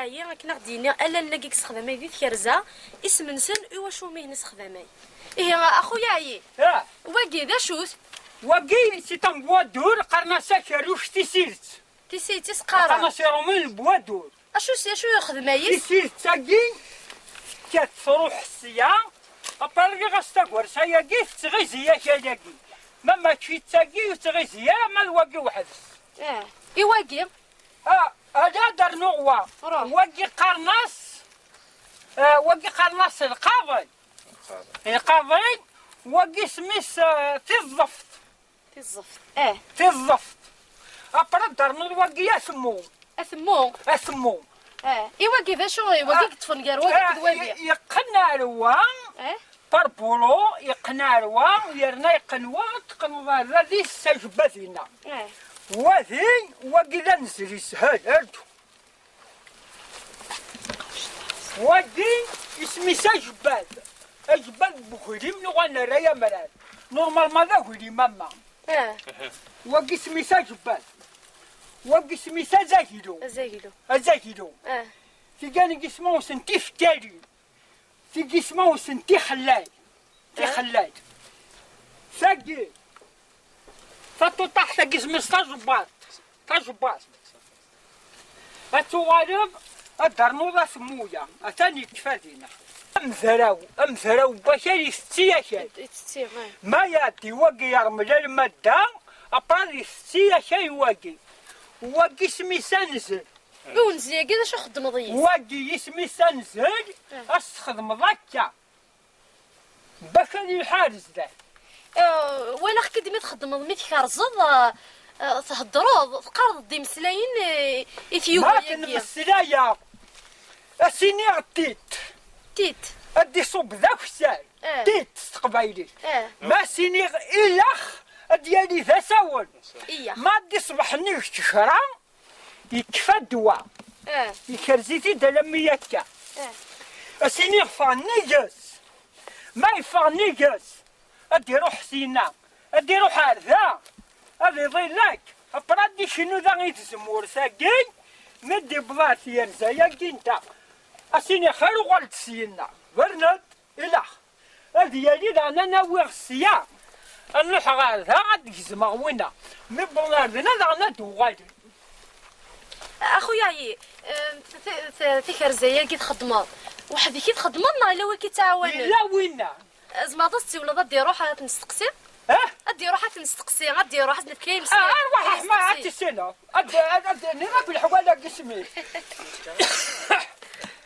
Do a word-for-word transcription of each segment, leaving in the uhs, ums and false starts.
Ayen akken a ɣ-d-yini allalen-agi i yessexdamay di tkerza, isem-nsen, iwacu umi i ten-issexdamay. Ihi, a xuya Ɛyi, ah, wagi d acu-t? Wagi, c'est un bois d'or, qqaren-as akerruc tisirt. Tisirt i s-qqaren. Qqaren-as iṛumyen n bois d'or. Acu s-, acu yexdem ayis? Tisirt-agi, tekkat truḥ sya, après ɣas tagersa-agi tettɣizi akal-agi. Ma mačči d tagi ur tettɣizi ara, ma d wagi weḥd-s. Eh, i wagi? Ah, ala ad rnuɣ wa. Ruḥ. Wagi qqaren-as, ah, wagi qqaren-as lqaḍi. Lqaḍi, wagi isem-is, ah, tiẓẓeft. Tiẓẓeft. Eh. Tiẓẓeft. Après ad d-ternuḍ wagi atemmu. Atemmu. Atemmu. Eh. I wagi d acu? I wagi, ah, yeṭṭfen gar wagi, ah, akked wagi? Ye-, yeqqen ar wa, eh, par bulu, yeqqen ar wa, yerna yeqqen wa, teqqneḍ ar da di s ajebbad-inna. Eh. Wadi, wagi d anzel yeshel, arǧu. Wagi isem-is ajebbad. Ajebbad n weglim nuɣal nerra-y amrar. Normalement d aglim ama. Eh. Wagi isem-is ajebbad. Wagi isem-is azaglu. Azaglu. Azaglu. Eh. Tigan n yismawen-nsen tifekkalin. Tigisma-nsen tixellay. Tixellay. Tagi. Taṭuṭaḥt tagi isem-is tajebbaṭ. Tajebbaṭ. Ad tuɣaleḍ ad d-ternuḍ atemmu-ya. Atan yekfa dinna. Amezraw, amezraw n wakal itetti akal. Itetti, eh. Ma iɛeddi wagi yermel alma d da, après ad itetti akal wagi. Wagi isem-is anzel. I unzi-agi d acu txeddmeḍ yis? Wagi isem-is anzel, eh, ad s-txedmeḍ akka. Bac ad iḥar zdat. Eh, walaɣ-k-id mi txeddmeḍ, mi tkerzeḍ, eh, eh, theddreḍ, teqqareḍ-d imeslayen, eh, i tyuga-agi. Ma ttmeslayeɣ, ad s-iniɣ tit. Tit. Ad d-iṣubb d akessar. Eh. Tit s teqbaylit. Eh. Ma s-iniɣ ilax, ad d-yali d asawen. Iyax. Ma ad d-iṣbeḥ nnig kra, yekfa ddwa. Eh. Ikerz-it-id alammi akka. Eh. As-iniɣ ffeɣ nnig-s. Ma yeffeɣ nnig-s, ad d-iruḥ syenna, ad d-iruḥ ar da, ad iḍillak. Après ad d-icennu da i tzemmurt-agi, mi d-iwweḍ ar tyerza-agi nta. As-iniɣ xir uɣal-d syenna. Bernad. Ilax. Ad yali daɣen ad n-awiɣ sya. Ad nruḥ ɣer da, ad d-gezmeɣ winna. Mi wwḍen ar dinna daɣen ad d-uɣalen. A xuya Ɛyi, eh, t-, t-, tikerza-agi txeddmeḍ, weḥd-k i txeddmeḍ neɣ yella wi k-ittɛawanen? Yella winna. Tzemreḍ ad s-tsiwleḍ ad d-iruḥ ad t-nesteqsi? Eh? Ad d-iruḥ ad t-nesteqsi, ad d-iruḥ ad s-nefk ayen. Ah, arwaḥ, ma ad tissineḍ. Ad, ad, ad d-nniɣ akk leḥwal-agi isem-is.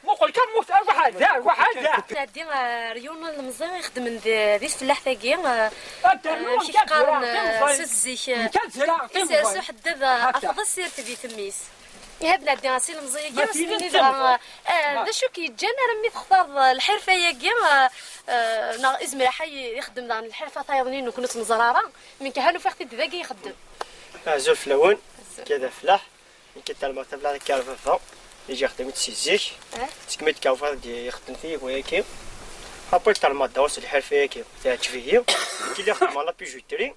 Muqel kan mut, arwaḥ ar da, arwaḥ ar da. Nɛeddi ar yiwen n lemẓi ixeddmen di, di tfellaḥt-agi, eh, ad d-rnu, eh, amek i qqaren, eh, s zik, eh, nekk ad zreɣ timẓin. Isers uḥeddad, eh, afḍis irteb item-is. Ihi ad nɛeddi si lemẓi-agi, ad s-nini dɣa, eh, d acu k-yeǧǧan armi textareḍ, eh, lḥirfa-agi, eh, eh, neɣ izmer aḥay ixeddem daɣen lḥirfa tayeḍ-nni nekkni ur tt-neẓri ara, mi nekk han ufiɣ-t-id dagi ixeddem. Azul fell-awen. Azul. Nekk d afellaḥ, nekk d talma tablaḍ akka ar baba, iǧi ixeddem-itt si zik, eh, segmi d-kawfaɣ d-ixeddem tiyegwa-agi. Après talma ddaw s lḥirfa-agi, teɛǧeb-iyi, nekk lliɣ xeddmeɣ la bijouterie.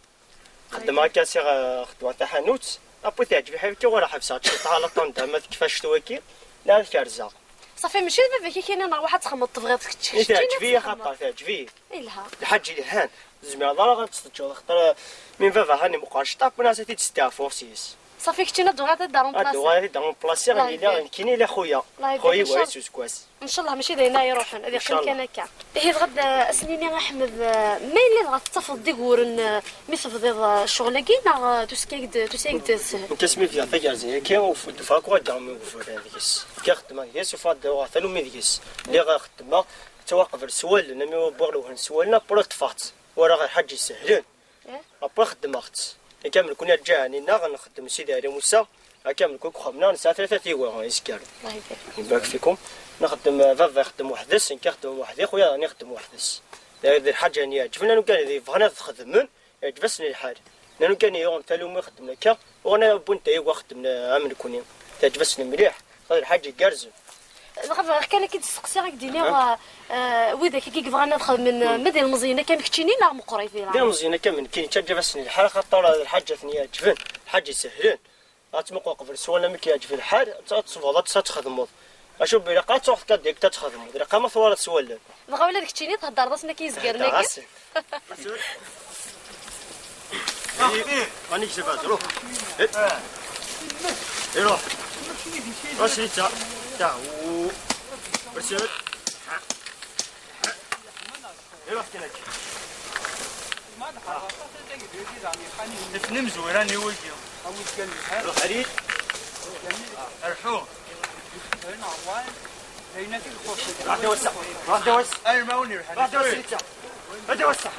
Xeddmeɣ akka, siɣ, eh, xeddmeɣ taḥanut. Après teɛǧeb-iyi ḥafi, ur ḥebseɣ, ččiɣ ṭaḥa la ṭanda, ma tekfa ccetwa-agi, la ad kerzeɣ. Safi, mačči d baba-k i k-yennan ṛwaḥ ad txedmeḍ, tebɣiḍ kečč? I teɛǧeb-iyi axaṭer teɛǧeb-iyi. Ilha. Lḥaǧ yelhan. Ur tezmireḍ ara ad tt-teǧǧeḍ, axaṭer, eh, min baba hani meqqer cṭaḥ, win ad t-id-steɛfuɣ s-yes. Safi, keččini ad d-tuɣaleḍ ad d-remplasiḍ. Ad d-uɣaleḍ ad d-remplasiɣ, yella nekk-ini, yella xuya. Xuya, ncallah. Ncallah mačči d ayen ara iruḥen, ad yeqqim kan akka. Ihi dɣa, eh, ad s-nini a Ḥmed, eh, ma yella dɣa tettafeḍ-d iguren, eh, mi tebdiḍ, eh, ccɣel-agi, neɣ, eh, tusa-yak-d, tusa-yak-d teshel? Nekk asmi bdiɣ tagerza-agi, ur d-ufeɣ akk ad d-aɣem iguren deg-s. Nekk xeddmeɣ deg-s, ufiɣ-d uɣeɣ tanumi deg-s. Lliɣ xeddmeɣ, ttwaɣ qbel s wallen, ami wwiɣ lewhen s wallen, après ṭṭfeɣ-tt. Walaɣ lḥaǧ isehlen. Eh? Après xeddmeɣ-tt. Akka am nekni rǧaɛen-inna nxeddem Sidi Ɛli Musa, akka am nekni deg uxxam-nneɣ nesɛa tlata tiwwa izgaren. Allah ibarik. Ibarik fikum. Nxeddem, eh, baba ixeddem weḥd-s, nekk ixeddem weḥd-i, xuya daɣen ixeddem weḥd-s. D, d lḥaǧa-nni iɛeǧben, nnan ukan d yebɣan ad xedmen, iɛǧeb-asen lḥal. Nnan ukan yuɣen talumi xeddmen akka, uɣen wwin-d tayegwa xeddmen am nekni. Teɛǧeb-asen mliḥ, xaṭer lḥaǧa igerrzen. Dɣa bɣiɣ kan ad k-id-steqsiɣ, ad k-d-iniɣ, eh, eh, widak i yebɣan ad xedmen, eh, ma d ilmeẓyen akka am keččini neɣ meqqrit di leɛmer? D ilmeẓyen akka am nekkini, ttaǧǧab-asen lḥal, xaṭer lḥaǧa ten-iɛeǧben, lḥaǧa isehlen. Ad tmuqleḍ qbel s wallen amek iɛǧeb lḥal, ad, ad tesbeɣ, ad, ad txedmeḍ. Acu ilaq ad truḥ tkad yak ad txedmeḍ, ilaq ma twalaḍ s wallen. Dɣa ula d keččini theddreḍ-asen akka izgaren-agi? Ɣas. Ani gzaba, ruḥ. Iruḥ. Ruḥ srid ta. Ta. Ruḥ srid. Iruḥ kan akka. Nitni mezwiran i wigi. Ruḥ arid. Rḥu. Ruḥ d awassa. Ruḥ d awassa. Ruḥ d awassa. Ruḥ d awassa.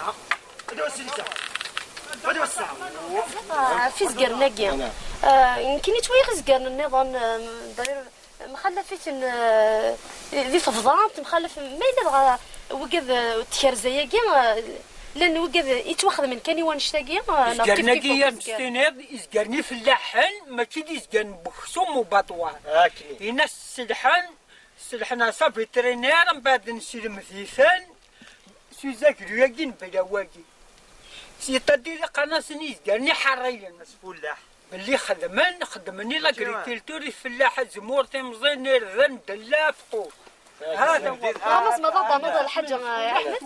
Ruḥ d awassa. Ɣef izgaren-agi. Ah, nekkini ttwaliɣ izgaren nniḍen, ah, dayr, mxallaf-iten, ah, di tebḍant, mxallaf, ma yella dɣa wigad, ah, tkerza-agi, ah, llan wigad yettwaxedmen kan i wannect-agi, ah, neɣ kif kif izgaren-agi, am s-tiniḍ, izgaren ifellaḥen, mačči d izgaren n weksum ubaṭwar. Akken. Ina selḥen, selḥen-as avitrinaire, mbeɛd nesselmed-iten, s uzaglu-agi n bla wagi. C'est-à-dire qqaren-asen izgaren iḥerriyen, asfullah. Belli xedmen, xedmen i l'agriculture, ifellaḥ, azemmur, timẓin, irden, della, afqu. Hada huwa. Ɣas ma d-ternuḍ lḥaǧa, eh, Ḥmed?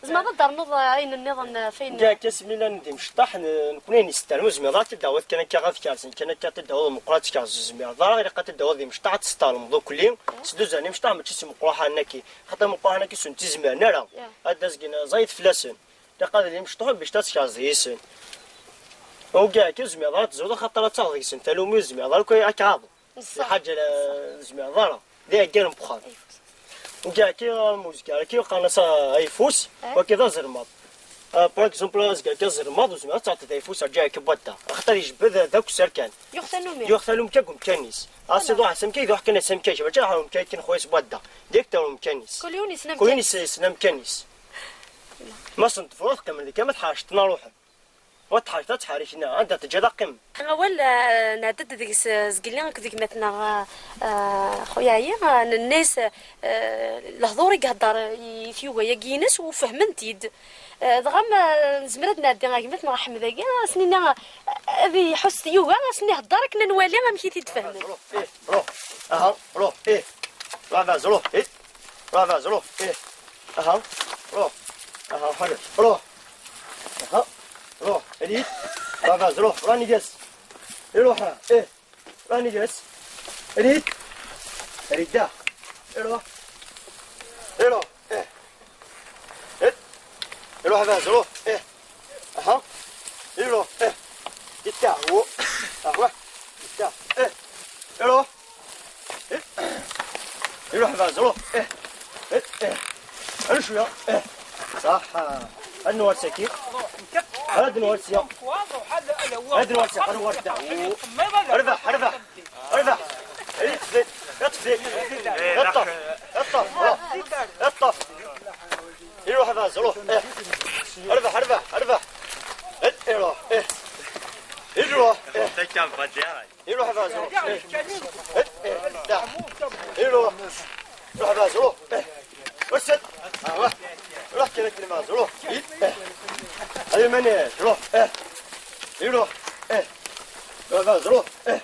Zma d-ternuḍ, eh, ayen nniḍen, eh, f ayen. Yak asmi llan d imecṭaḥ, n-, nekni ayen yestarmu, zmireḍ ad t-id-tawiḍ kan akka ad kerzen, kan akka ad t-id-tawiḍ meqqar ad tkerzeḍ, zmireḍ ara, ilaq ad t-id-tawiḍ d imecṭaḥ, ad tesṭermeḍ ukli, s duzan imecṭaḥ, mačči s imeqqraḥen-agi, xaṭer imeqqraḥen-agi s ur ttizmiren ara. Ad d-azgen ẓayet fell-asen. Ilaq ad ilin imecṭuḥen bac ad tkerzeḍ yis-sen. Ugi akka ur zmireḍ ara ad tezwiḍ axaṭer ad taɣeḍ deg-sen talumi ur zmireḍ ara ad k-ɛaḍen. Lḥaǧa la ur zmireḍ ara. D iɛeggalen n wexxam. Ugi akka ɣer muzgar, akka qqaren-as ayeffus, wagi d azelmaḍ. Ah, par exemple, azger akka azelmaḍ, ur zmireḍ ad tɛeddiḍ ayeffus, rǧiɣ akka n wadda. Axaṭer ijebbed d akessar kan. Yuɣ tanumi. Yuɣ tanumi kan deg umkan-is. Asiḍ uḥas amkan, iruḥ kan ass amkan, mačči iruḥ umkan kan xuyas n wadda. Direct ar umkan-is. Kul yiwen yessen amkan-is. Kul yiwen yessen amkan-is. Ma sen-tefruḍ qqimen deg kama tḥerceḍ-ten ruḥen. Wa tḥerceḍ ad ttḥerriken, anda teǧǧiḍ ad qqimen. Awal, eh, nɛedda-d deg-s, eh, zgelli akked gma-tneɣ, eh, eh, xuya ɛyi, eh, nenna-as, eh, lehdur i ihedder i tyuga-agi-ines u fehmen-t-id. Eh, dɣa ma nezmer ad nɛeddi ar gma-tneɣ Ḥmed-agi, ad as-nini, eh, ad iḥuss tyuga, ad as-nihedder akken ad nwali amek i t-id-fehmen. Ruḥ, ih, ruḥ. Aha, ruḥ, ih. Ruḥ, baz, ruḥ, ih. Ruḥ, baz, ruḥ, ih. Aha, ruḥ. Aha, ḥader, ruḥ. Aha, ruḥ, rrid. Ruḥ, baz, ruḥ. Ruḥ, nnig-as. Iruḥ, ih. Ruḥ, nnig-as. Rrid. Rrid, da. Iruḥ. Iruḥ, ih. Ih. Iruḥ, baz, ruḥ, ih. Aha. Iruḥ. Eh. Itta. Wo. Aha. Itta. Eh. Iruḥ. Eh. Iruḥ baz, ruḥ. Eh. Eh. Eh. Ala cwiya. Eh. Saḥ. Ad nwali saki. Ad nwali sya. Ad nwali sya. Ad nwali da. Wo. Rbeḥ, rbeḥ. Rbeḥ. Iṭṭef. Iṭṭef. Iṭṭef. Ruḥ. Iṭṭef. Iruḥ baz, ruḥ. Eh. Rbeḥ, rbeḥ, rbeḥ. Eh, iruḥ. Eh. Iruḥ. Eh. Iruḥ baz, ruḥ. Eh. Eh, eh. Da. Iruḥ. Ruḥ baz, ruḥ. Eh. Ruḥ sed. Ah, ruḥ. Ruḥ kra kra baz, ruḥ. Eh. Ay mani, ruḥ. Eh. Iruḥ. Eh. Ruḥ baz, ruḥ. Eh.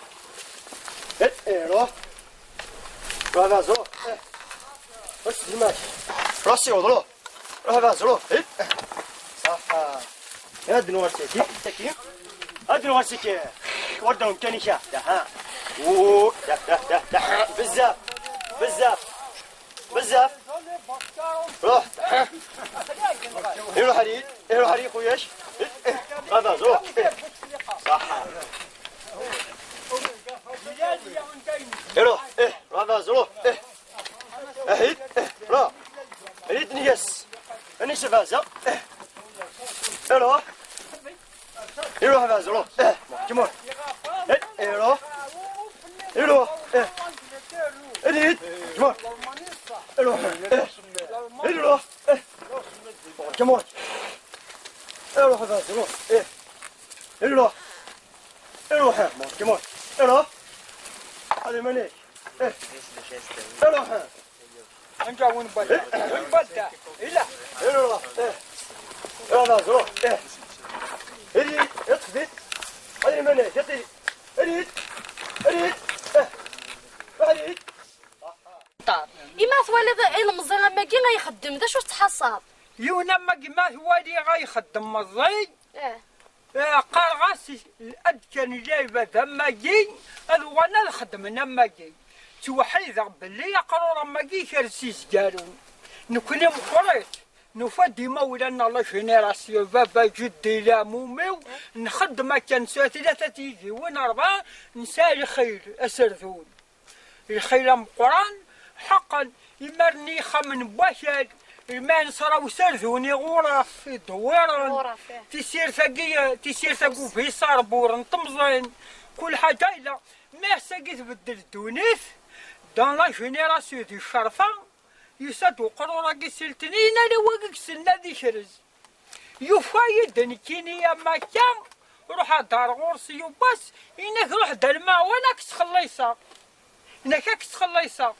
Eh, eh, ruḥ. Ruḥ baz, ruḥ. Eh. Ruḥ s gma-k. Ruḥ siweḍ, ruḥ. Ruḥ baz, ruḥ. Eh. Saḥ. Ad nwali saki. Saki. Ad nwali saki. Wadda umkan-ik. Da, ha. Wo, da, da, da, da. Bezzaf. Bezzaf. Bezzaf. Ruḥ. Iruḥ rrid. Iruḥ rrid, xuyac. Ruḥ baz, ruḥ. Saḥ. Iruḥ. Eh, ruḥ baz, ruḥ. Eh. Ahit. Eh, ruḥ. Rrid, nnig-as. Anis baza. Eh. Iruḥ. Iruḥ baz, ruḥ. Eh, kemmel. Eh, iruḥ. Iruḥ. Eh. Rrid. Kemmel. Iruḥ. Eh. Iruḥ. Eh. Kemmel. Iruḥ baz, ruḥ. Eh. Iruḥ. Iruḥ. Kemmel. Iruḥ. Hadi mani. Eh. Iruḥ. Anja win balda. Win balda. Ila. Iruḥ. Eh. Iruḥ baz, ruḥ. Eh. Iri. Iṭṭef-it. Hadi mani. Iṭṭef-it. Iri. Iri. Eh. Iri. Twaliḍ ilemẓi am wagi ay ixeddem, d acu tettḥaṣaḍ? Yiwen am wagi ma t-waliɣ ay ixeddem meẓẓi, eh, eh, qqareɣ-as ad kan lɛibad am wagi, ad uɣalen ad xedmen am wagi. Ttweḥḥideɣ belli aqrur am wagi ikres izgaren. Nekni meqqrit, nufa-d imawlan-nneɣ, la génération, baba, jeddi, leɛmum-iw, nxeddem akka, nesɛa tlata tyigiwin, rebɛa, nesɛa lxil aserdun. Lxil ameqqran, ḥeqqen, imar-nni ixxamen n wakal, lmaɛna ṣṣra userdun, iɣuraf, idewwiren, ɣuraf, eh, tisirt-agi, tisirt-agi ubiṣar, buren temẓin, kul ḥaǧa yella. Mi ass-agi tbeddel ddunit, dans la génération di ccerfa, yusa-d uqrur-agi si letniyen, ala wagi issnen ad ikrez. Yufa-yi-d nekkini am akka, ruḥeɣ-d ar ɣur-s yiwwas, yenna-k ruḥ-d ar lmaɛwan ad k-ttxelliṣeɣ. Yenna-k ad k-ttxelliṣeɣ.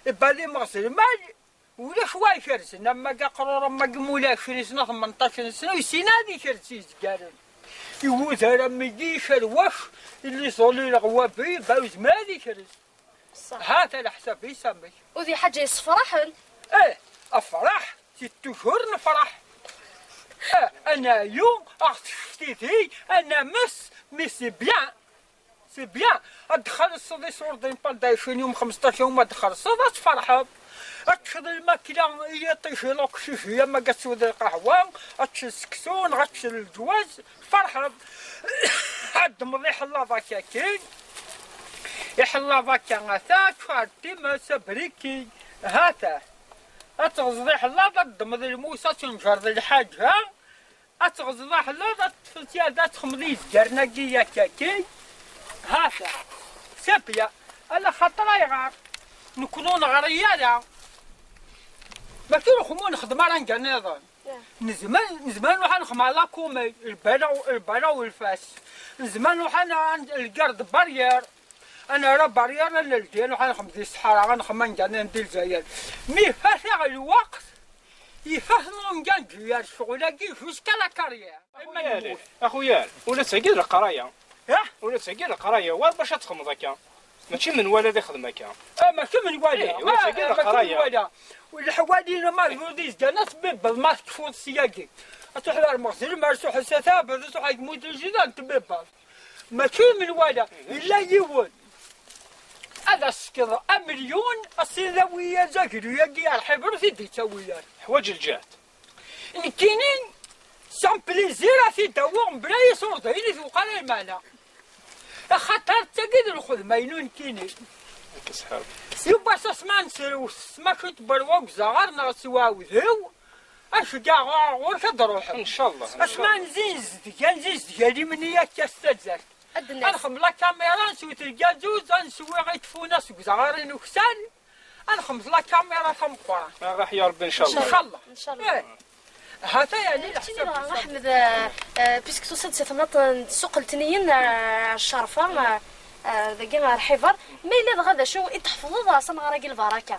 Ibali meɣzelmal, ulac wa ikerzen, am wagi aqrur, am wagi mula ɛecrin sna, tmenṭac sna, ur yessin ad ikerz izgaren. Iwudar am wigi ikerwac, illi ẓuli leɣwabi, ba ur yezmir ad ikerz. Ṣṣeḥ. Hata leḥsab-is amek. Udi ḥaǧa yessefraḥen. Eh, afraḥ, c'est toujours nefraḥ. Eh, anayu, aɣ tceftidi, anames, mais c'est bien. C'est bien. Ad txellṣeḍ iṣurdiyen pendant ɛecrin yum, xmesṭac yum, ad txellṣeḍ, ad tferḥeḍ. Ad teččeḍ lmakla i yiṭij, i l'oxygène, ama ad tesweḍ lqahwa, ad teččeḍ seksu, neɣ ad teččeḍ leǧwaz, tferḥeḍ. Ad ddmeḍ iḥellaḍ akka-kin. Iḥellaḍ akka, ata ččar times, abriki, hata. Ad teɣzeḍ iḥellaḍ, ad ddmeḍ lmus, ad tenǧerḍ lḥaǧa, ad teɣzeḍ aḥellaḍ, ad teṭṭfeḍ tyard, ad texmeḍ izgaren-agi akka-kin. Hata. C'est bien. Ala xaṭer ayɣer? Nekni ur neɣri ara. Mačči ur nxeddem ara anga nniḍen. Nezmer, nezmer nruḥ ad nexdem la commune, lbala, lbala u lfas. Nezmer nruḥ ad n-, lgarde barrière. Ad nerr barrière, ad neldi, ad nruḥ ad nexdem di ṣṣḥara, ad nexdem anga nniḍen di Lezzayer. Mi ifat-aɣ lweqt, ifat-aɣ anga n juillet ccɣel-agi jusqu'à la carrière. Axuyar, axuyar, ula d tagi d leqraya. Eh? Ula d tagi d leqraya, war bac ad txedmeḍ akka. Mačči menwala ad ixdem akka. Ah, mačči menwala. Eh, ula d tagi d leqraya. Ah, mačči menwala. Leḥwal-inu ma d wid izgan, ad tbibbeḍ, ma tekfuḍ syagi. Ad truḥeḍ ar Meɣzil, ma ad truḥeḍ s Atabad, ad truḥeḍ ar Gmud Lǧidan, tbibbeḍ. Mačči menwala. Yella yiwen. Ad as-tefkeḍ amelyun, ad s-idawi azaglu-agi ar Ḥiber, ur t-id-yettawi ara. Ḥwaǧ lǧehd. Nekkini, sans plaisir, ad t-id-awiɣ mebla iṣurdiyen i tewqar lmeɛna. Axaṭer d tagi d lxedma-inu nekkini. Nekk ṣḥab. Yiwwas asma nesrewset, ma kent berwa deg uzaɣar neɣ s uɛawdiw, ad ceggɛeɣ ɣur-k ad d-ruḥeɣ. Ncallah, asma ncallah. Nzizdeg, ad nzizdeg alimni akka s tazart. Ad d-nas. Ad nxem la caméra, neswet lgazuz, ad neswi i tfuna seg uzaɣar inuksan. Ad nxemt la caméra tameqqrant. Aɣ aḥya Rebbi, ncallah. Ncallah. Ncallah. Eh. Hata yani leḥsab. Ḥmed, eh, eh, puisque tusiḍ-d si temnaḍt n tsuqeltniyen, eh, Ccerfa, eh, eh, dagi ɣer Ḥiber, ma yella dɣa d acu i tḥefḍeḍ s amɣar-agi lbaraka?